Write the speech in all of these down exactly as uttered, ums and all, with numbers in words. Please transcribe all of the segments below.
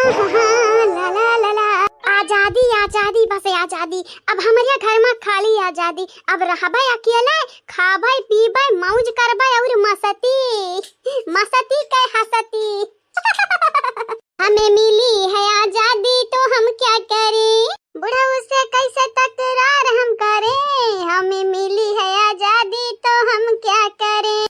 ला, ला, ला, ला। आजादी, आजादी, बस आजादी। अब हमरे घर में खाली आजादी। अब रहबे अकेले, खाबे, पीबे, मौज करबे और मस्ती, मस्ती के हंसती। हमें मिली है आजादी तो हम क्या करें? बुढ़ऊ से कैसे तकरार हम करें? हमें मिली है आजादी तो हम क्या करें?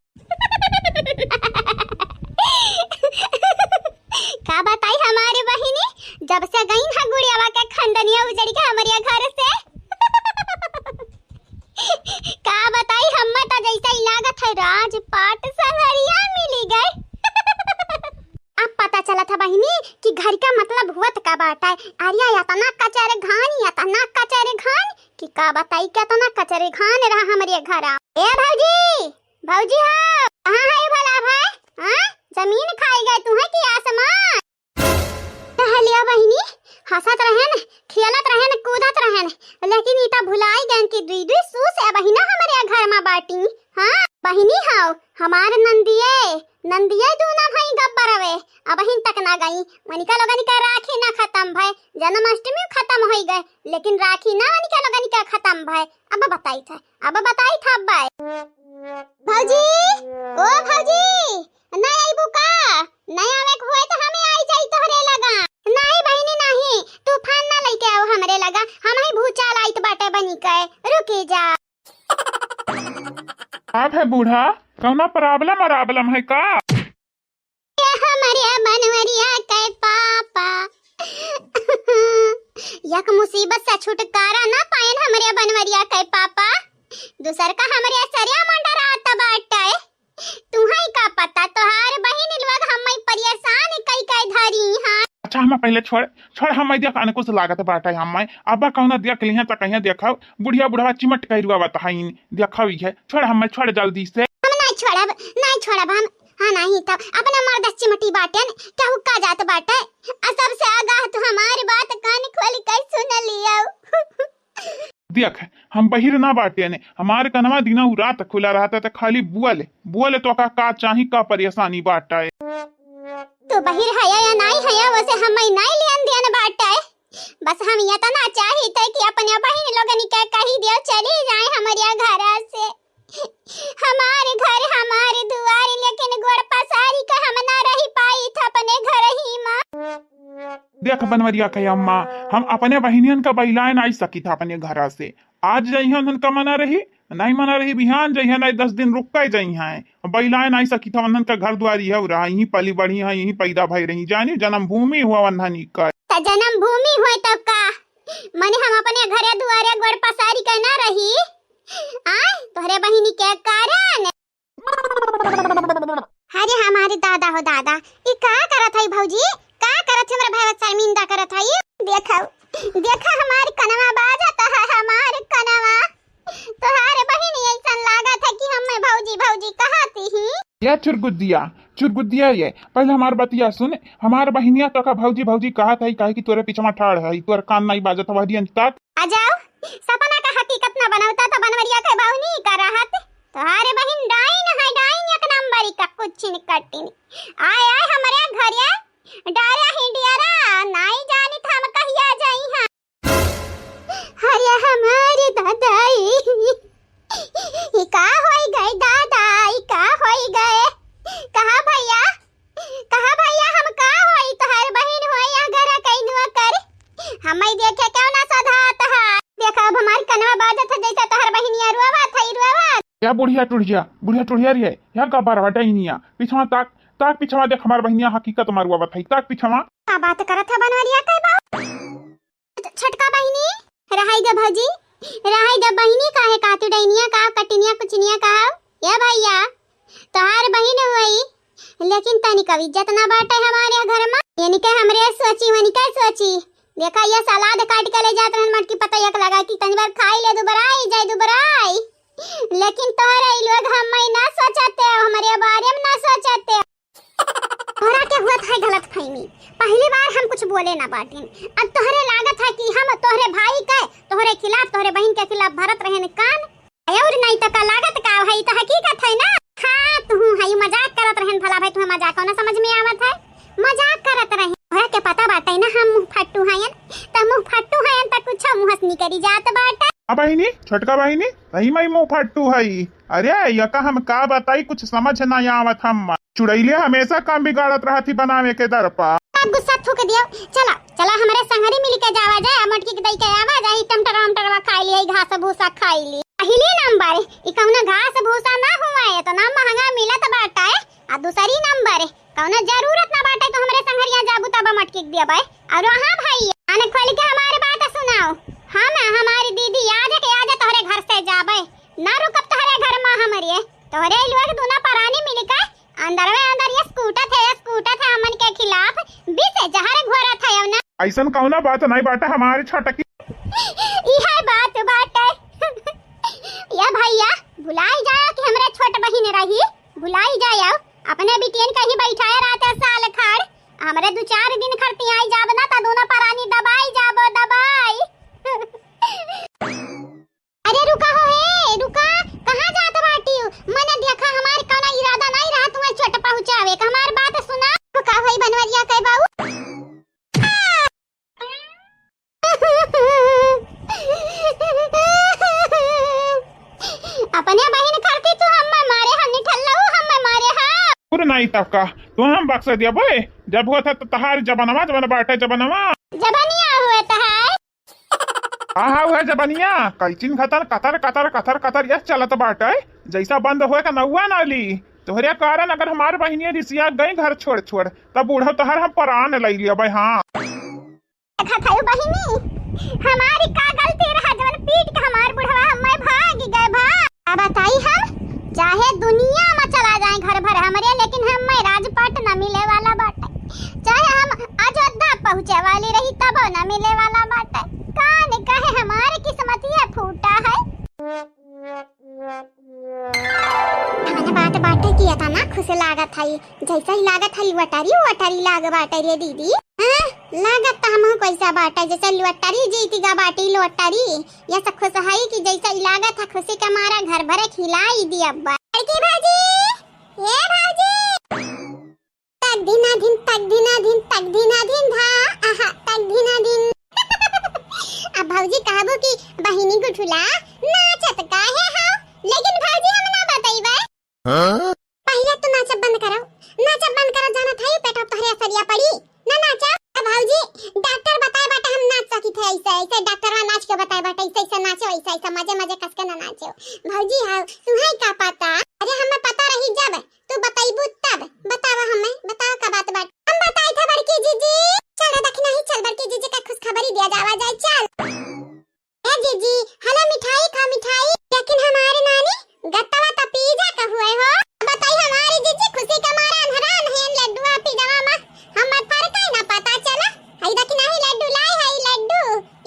का बताई हमारे बहिनी, जब से गई है गुड़ियावा के खंदनिया उजड़ के हमरे घर से। का बताई, हम्मे तो जैसे ही लागत है राजपाट संगरिया मिली गए। अब पता चलत है बहिनी कि घर का मतलब हुवत का बाटे। अरे इतना कचर घान, इतना कचर घान कि का बताई, कितना कचर घान रहा हमरे घर। ए भौजी, भौजी हो, कहाँ है भला भाई? हाँ, जमीन खाई गए तू है कि आसमान? टहलिया बहिनी, हंसत रहेन, खेलत रहेन, कूदत रहेन, लेकिन ई त भुलाई गएन कि दुई दुई सूस ए बहिना हमरे घर में बाटी। हाँ, बहिनी हाव, हमार नंदिये, नंदिये दूना भाई गब्बरवे, अबहिन तक ना गई। वनिका लोगन का राखी ना खत्म भय, जन्माष्टमी खत्म होई गए, लेकिन राखी ना वनिका लोगन का खत्म भय। अब बताई था, अब बताई था, अब भौजी, ओ भौजी, नहीं आइबू का? नहीं आवे के होए तो हमें आई जाई तोहरे लगा। नहीं बहिनी नहीं, तूफान ना लेके आओ हमरे लगा, हम ही भूचाल आइत बाटे बनी के, रुकी जा। का है बूढ़ा, कौनो problem वराबलम है का? ये हमरे बनवरिया के पापा, यक मुसीबत से छुटकारा ना पाएन हमरे बनवरिया के पापा, दूसर का हमरे सरिया मंडरात बाटे। तुहई का पता, तोहार बहिन लोग हम्मई परेशान कई कई धरी हैं। अच्छा, हम्मई पहिले छोड़, छोड़, हम्मई देख अनकुस लागत बाटे हम्मई। अब कौनो देख लिहे त कहिया देखब, बुढ़िया बुढ़वा चिमट कई रुआवत हईन, देखब इहे। छोड़ हम्मई, छोड़ जल्दी से। हम नहीं छोड़ब, नहीं छोड़ब हम। हाँ, नहीं तब अपना मर्द चिमटी बाटेन, केहू का जात बाटे। आ सबसे आगाह तू हमार बात कान खोल के सुन लियो। देख, हम बहिर ना बाटेन, हमार कनवा दिना उ रात खुला रहता त खाली बुअले, बुअले तोका का चाही, का परेशानी बाटे। तू बहिर हया या नाई हया, वसे हम्मई नाई लेन देन बाटे। बस हम इतना चाहित है कि अपने बहिन लोगन के कही दियो चली जाए हमरे घर से। हमार घर, हमार दुआर, लेकिन गोड़ पसारी के हम ना रही पाइत अपने घर ही मा। देख बनवरिया के अम्मा, हम अपने बहिनियन का बइलाए नाई सकित अपने घरा से। आज जइहें उन्हन का मना रही, नाई मना रही, बिहान जइहें, नाई दस दिन रुक के जइहें। बइलाए नाई सकित, उन्हन का घर दुआरी है, रहा यहीं पली बढ़ी है, यहीं पैदा भई रही, जानी जन्मभूमि हुआ उन्हन का। त जन्मभूमि हुए तब का? मने हम अपने घरे दुआरे गोड़ पसारी के ना रही? आय, तोहरे बहिनी के कारण। अरे हमारे दादा हो दादा, ई का करत हई भौजी? का करत हई, हमरा भाई शर्मिंदा करत हई? देखो, देखो हमार कनवा बाजत है, हमार कनवा। तोहार बहिन ऐसन लागत है कि हम्मे भौजी भौजी कहती ही। या चुरगुद्दिया, चुरगुद्दिया ये, पहले हमार बतिया सुन। हमार बहिनिया तोका भौजी भौजी कहत है, काहे कि तोरे पिछवा ठाड़ है, तोर कान नहीं बाजत हवा दियन तक। आ जाओ, सपना का हकीकत ना बनवता तो बनवरिया के बाउनी का रहत। तोहारे बहिन डाइन है, डाइन एक नंबर का कुछ न कटिन। आय, आय हमरे घरे डारा ही डियरा, नाई जानित हम कहिया जाई हैं। अरे हमारे दादा, ई, ई का होई गए दादा, ई का होई गए? कहा भैया, कहा भैया, हम का होई, तोहार बहिन होई या घर कइनुआ कर? हम्मे देखे क्यों ना सधात है? देखा अब हमार कनवा बाजत है जैसे तोहार बहिनिया रोवत है, रोवत। या बुढ़िया टुढ़िया, बुढ़िया टुढ़िया रे, या गब्बर हटा इनिया, पिछवा ताक, ताक पिछवा देख हमार बहिनिया हकीकत मारुआ बताई, ताक पिछवा। का बात करत है बनवरिया के बाऊ? छ-, छोटका बहिनी, रहाई दे भौजी, रहाई दे बहिनी, काहे का तू डैनिया का, कटिनिया, कुचनिया का हो? ए भैया, तोहार बहिन होई, लेकिन तनिक इज्जत ना बाटे हमारे घर में। इनके हमरे सोची, वनिके सोची। देखा, ये सलाद काट के ले जात रहन मटकी पतैया के लगा कि तनी बार खाई ले, दुबराई जाए, दुबराई। लेकिन तोहरे ई लोग हम्मे ना सोचते हो, हमरे बारे में ना सोचते हो। तोहरा के हुआ था गलत फहमी, पहली बार हम कुछ बोले ना बाटिन। अब तोहरे लागत है कि हम तोहरे भाई के, तोहरे खिलाफ, तोहरे बहिन के खिलाफ भरत रहेन कान। और नहीं तो का लागत का है, ई तो हकीकत है ना। हाँ, तू है मजाक करत रहेन, भला भाई तुम्हें मजाक ना समझ में आवत है, मजाक करत रहेन। तोहरा के पता बाटे बहिनी, छोटका बहिनी, सही में मुंह फट्टू है। अरे, यका हम का बताई, कुछ समझ ना आवत हम। चुड़ैले हमेशा काम बिगाड़त रहत ही बनावे के दर पा। अब गुस्सा थूक दियो। चला, चला, हमरे संगरी मिल के जावा जाए, आ मटकी के दई के आवा जाए, टमटरवा उमटरवा खाई ली, घास भूसा खाई ली। पहली नंबर, ई कौनो घास भूसा ना हुआ, इतना महंगा मिलत बाटे। आ दूसरी नंबर, कौनो जरूरत ना बाटे तो हमरे संगरिया जाबू तब मटकी के दिया बाए। और हाँ भाई, कान खोल के हमारे बात सुनाओ। हम, हमारी दीदी आज के आज तोहरे घर से जाबे, ना रुकब तोहरे घर में हमरे। तोहरे लोग दूना परानी मिलके अंदरवे अंदर ये कूटत है, ये कूटत है हमन के खिलाफ, विष जहर घोरत है ना। ऐसन कौनो बात नहीं बाटे हमारी छोटकी। इहे बात बाटे। या भैया, भुलाई जाओ कि हमरे छोट बहिन रही, भुलाई जाओ। अपने बिटियन कहीं बैठाए रहते साल खाड़, हमरे दू चार दिन खरतियाई जाब ना, त दूना परानी दबाई जाबो, दबाई। अरे रुका हो, हे, रुका, कहाँ जात बाटी? मने देखा, हमार कौनो इरादा नहीं रहा तुम्हें चोट पहुँचावे का। हमार बात सुना। तो का होई बनवरिया के बाऊ? अपने बहिन करती तू हम्मे मारे, हम निठल्लऊ हम्मे मारे, हाँ। पूरा नहीं तब का, तू हम बक्स दिया बोए, जब होत है तो तहार जबनवा, जबन बाटे जबनवा। जबनिया हुए तहार। आहा, उहे जबनिया, कैचिन खतन कतर, कतर, कतर, कतर, यस चलत बाटे, जैसा बंद होए का नौवा नाली। तोहरे कारण अगर हमार बहिनिया रिसिया गई घर छोड़, छोड़, तब बूढ़ा तोहर हम परान लई लेबै, हाँ। देखत हऊ बहिनी, हमारी का गलती रहा, जवन पीट के हमार बुढ़वा हम्मे भाग गए भा। अब बताई हम, चाहे दुनिया में चला जाए घर भर हमरे, लेकिन हम्मे राजपाट न मिले वाला बाटे। चाहे हम अयोध्या पहुँचे वाली रही, तबो न मिले वाला बाटे। कान कहे हमारे किस्मतिया फूटा है। कौन बात बाटे कि इतना खुश लागत है, जैसा ही लागत है लुअटारी, उअटारी लाग बाटे रे दीदी। हाँ, लागत तो हमहू कैसा बाटे, जैसे लुअटारी जीत गा बाटी लुअटारी। ये सब खुश है कि जैसा ही लागत है खुशी के मारा घर भरे खिलाई दिया बा। बड़की भाजी, ए भाजी। तक धिना धिन, तक धिना धिन, तक धिना धिन धा, आहा, तक धिना धिन। अब भौजी कहबो कि बहिनी गुठुला नाचत काहे हो? लेकिन भौजी हम ना बतइबे। हाँ? पहिले तू नाचब बंद करो, नाचब बंद करो, जानत है पेट तोहरे असरिया पड़ी, ना नाचा। अब भौजी डॉक्टर बताए बाटे हम नाच सकित है ऐसे, ऐसे डॉक्टरवा नाच के बताए बाटे ऐसे, ऐसे नाचो, ऐसे, ऐसे मजे मजे कस के ना नाचो। भौजी हाँ, तुम्हें का पता? अरे हमें पता रही जब तू बतइबू तब। बतावा हमें, बतावा का बात बाटे। हम बताई था बड़की जीजी। चल रे दखिना ही चल, बड़की जीजी का खुशखबरी दिया जावा जाए, चल। ए जीजी, हलो मिठाई खा मिठाई। लेकिन हमारे नानी गत्तवा त पीजा का हुए हो। बताई हमारी जीजी खुशी का मारा अनहरान है लड्डुआ पीजवा मा। हमें फर्क है ना पता चला। हई दखिना ही लड्डू लाई है लड्डू।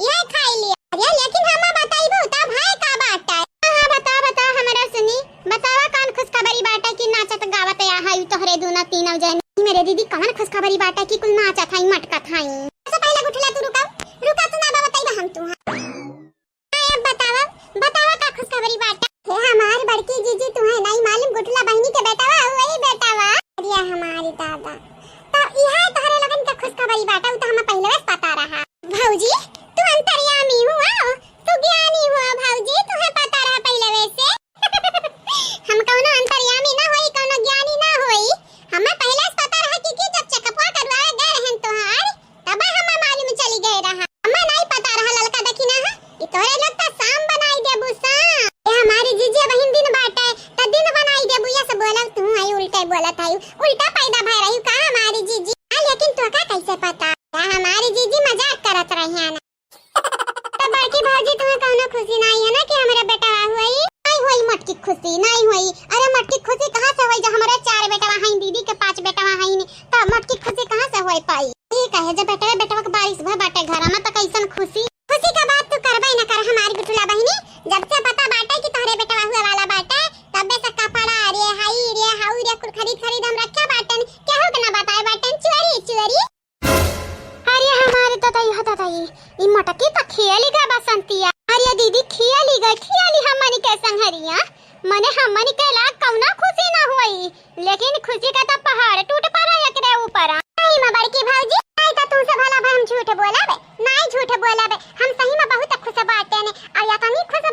यह खाई लिया। अरे लेकिन हम बताइबो तब है का बात है? हाँ, हाँ, बता, बता, हमरा सुनी। बतावा कौन खुशखबरी बाटे कि नाचत गावत या है तोहरे दूना तीनों जन? मेरे दीदी कौन खुशखबरी बाटे कि कुल नाचत है, मटकत है? सबसे पहले गुठला तू रुका, रुका तू ना बताइबा हम तू। हाँ, अब बतावा, बतावा का खुशखबरी बाटे? हे हमार बड़की जीजी, तुम्हें नहीं मालूम गुठला बहिनी के बेटावा, वही बेटावा। अरे हमारी दादा, तो यह तोहरे लोगन के खुशखबरी बाटे, उ तो हमें पहले से पता रहा। भौजी, तू अंतर्यामी हुआ, तू ज्ञानी हुआ भौजी, तुहे पता रहा पहिले वैसे। हम कौनो अंतर्यामी ना होई, कौनो ज्ञानी ना होई। हमें पहिले से पता रहा कि, कि जब चेकअपवा करवावे गए रहन तोहार, तब हमें मालूम चली गए रहा। हमें नहीं पता रहा ललका दखिना है, ई तोहरे लोग तो शाम बनाई देबू शाम। ए हमारी जीजी बहिन दिन बाटे, त दिन बनाई देबू, ये सब बोलब तू आई उल्टे बोलत आई, उल्टा पैदा भय रही का हमारी जीजी? आ, लेकिन तोका कैसे पता? का हमारी जीजी मजाक करत रही है ना? तो बड़की भौजी, तुम्हें कौनो खुशी नहीं है ना कि हमारा बेटा हुई? नहीं हुई मटकी खुशी, नहीं हुई। अरे मटकी खुशी कहाँ से हुई जब हमारे चार बेटा हैं, दीदी के पांच बेटा हैं, तो मटकी खुशी कहाँ से हुई पाई? ठीक है, जब बेटवा बेटवा के बारिश भय बाटे घर में तो कैसन खुशी? खुशी का बात तू करबे न कर हमारी गुठुला बहिनी, जब से पता बाटे कि तोहरे बेटवा हुए वाला बाटे, तबे से कपड़ा रे, हाई रे, हाउ रे, कुल खरीद खरीद हम रखे बाटन, केहू के ना बताए बाटन, चोरी चोरी। अरे हमारे दादाई, हो दादाई, ई मटकी त खियाली गा बसंतिया। अरे दीदी खियाली गा, खियाली हमनी के संघरिया। मने हमनी के लाग कौनो खुशी ना हुई, लेकिन खुशी का त पहाड़ टूट पड़ा एकरे ऊपर। सही में बड़की भौजी, नहीं त तुमसे भला भाई हम झूठ बोलब, नहीं झूठ बोलब, हम सही में बहुत खुश बाटे ने। और इतनी खुश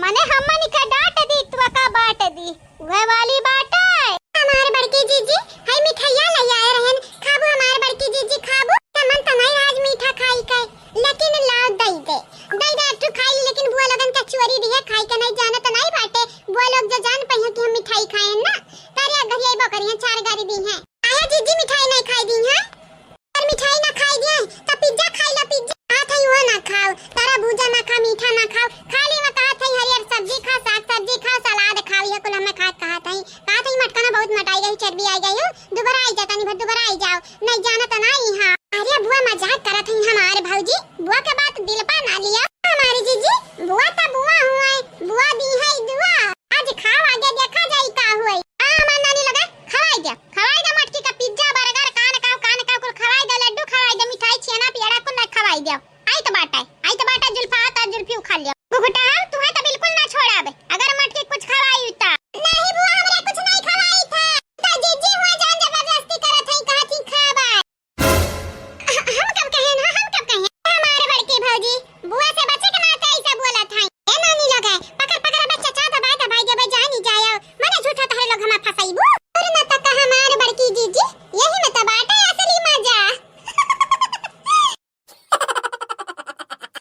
मने हमन का डांट दी, तू का बांट दी, वह वाली बात है। हमार बड़की जीजी, हई मिठाइया लइ आए रहन, खाबू हमार बड़की जीजी, खाबू? मन त नहीं आज मीठा खाई के, लेकिन लाओ दई दे, दई दे, एक ठो खाई ली, लेकिन बुआ लोगन के चोरी दिहे, खाई के नहीं जाने त नहीं बाटे, बुआ लोग जो जान पइहे कि हम मिठाई खाएन ना, तारे घरिया बकरियां चार गारी दिहे। आया जीजी मिठाई नहीं खाई दिहे? अगर मिठाई ना खाई दिहे, त पिज्जा खाई ला, पिज्जा। कहत हई वो ना खाओ, तरबूजा ना खा, मीठा ना खाओ, खाली मैं कहत हई हरियर सब्जी खा, साग सब्जी खा, सलाद खाओ, ये कुल हमें खात कहत हई। कहत हई मटकना बहुत मोटाई गई, चर्बी आई गई हो, दुबरा आई जाता नहीं भर दुबरा आई जाओ, नहीं जाना त ना इहाँ। अरे बुआ मजाक करत हई हमार भौजी, बुआ के बात दिल पा ना लिया। हमारी जीजी, बुआ त बुआ हुए, बुआ दी है दुआ। आज खाओ आगे देखा जाई का हुए। हाँ हमार नानी लगे खवाई दे, खवाई दे मटकी का पिज्जा, बर्गर, कान काव, कान काव कुल खवाई दे, लड्डू खवाई दे, मिठाई, छेना, पेड़ा कुल ना खवाई दे। आई त बाटा, आई त बाटा जुल्फा, आ त जुल्फी उखाड़ लिया।